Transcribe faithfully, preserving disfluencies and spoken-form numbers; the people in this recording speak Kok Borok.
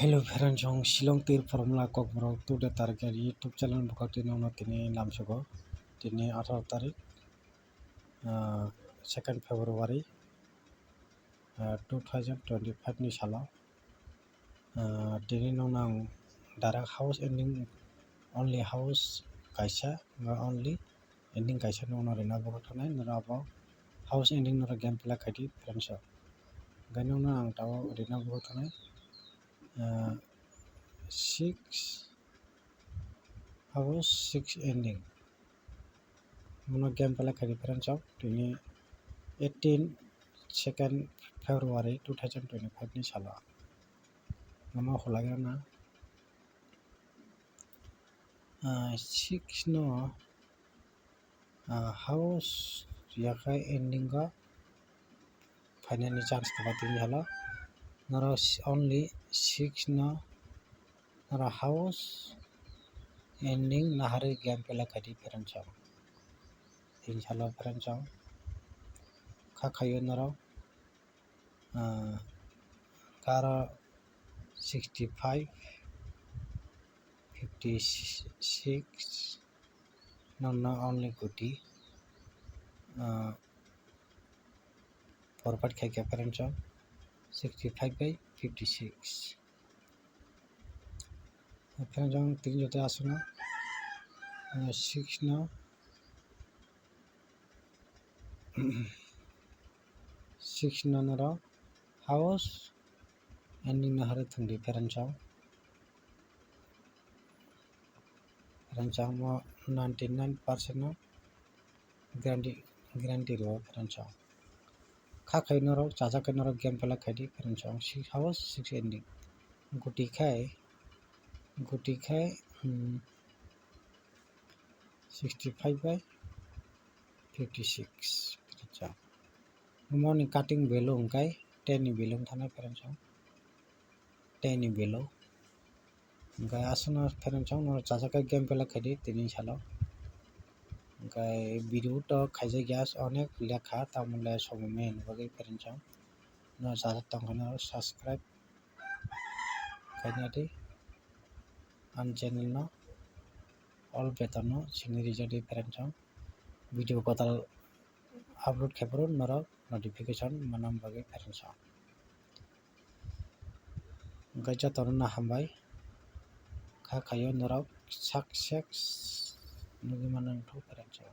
Hello friends, ang Shillong tir formula kokborok today target YouTube channel bwkhak tini uno tini lamsugo tini atharo tarik, ah, second February, ah, two thousand twenty-five ni salo. Ah, tini nokno ang direct house ending, only house kaisa, ba only ending kaisa nokno rina bwkhak thanai, noro abo house ending noro game play khaidi friends o. Hwnkhe nokno ang tao rina bwkhak thanai, ah, six, house six ending. Mono game play khaidi friends o, tini eighteen second February two thousand twenty-five ni salo. Mono hwlai rwna, ah, six no, ah, house yakhai ending o phainani chance kwbang tini salo. Norok only six no, norok house ending naharwi game play khaidi friends o. Tini salo friends o kha khaio norok, ah, karo sixty five, fifty six, nokno only guti, ah, forward khaikha friends o sixty five by fifty six. Friends o tini joto aswkno, ah, six no six no norok house ending naharwi thwngdi friends o. Friends o mo ninety nine percent no guarantee, guarantee rwo friends o. Kha khai norok chajak khai norok game play khaidi friends o. Six house six ending. Guti khai, guti khai, hmm, sixty five by fifty six. Friends o. Moni cutting value hwnkhe ten ni value wngthana friends o. Ten ni value. Hwnkhe aswkno friends o norok chajak khai game play khaidi tini salo. Hwnkhe video to khaijak ya onek lekha, tamole somoi maya ni bagwi friends o. Norok chajak tongkha norok subscribe khaina di. Ani channel no all better no sini rijak di friends o. Video kotal upload khe phuru norok notification manna bagwi friends o. Hwnkhe jotono no hambai kha khaio norok success nugwi manna wngkha friends o.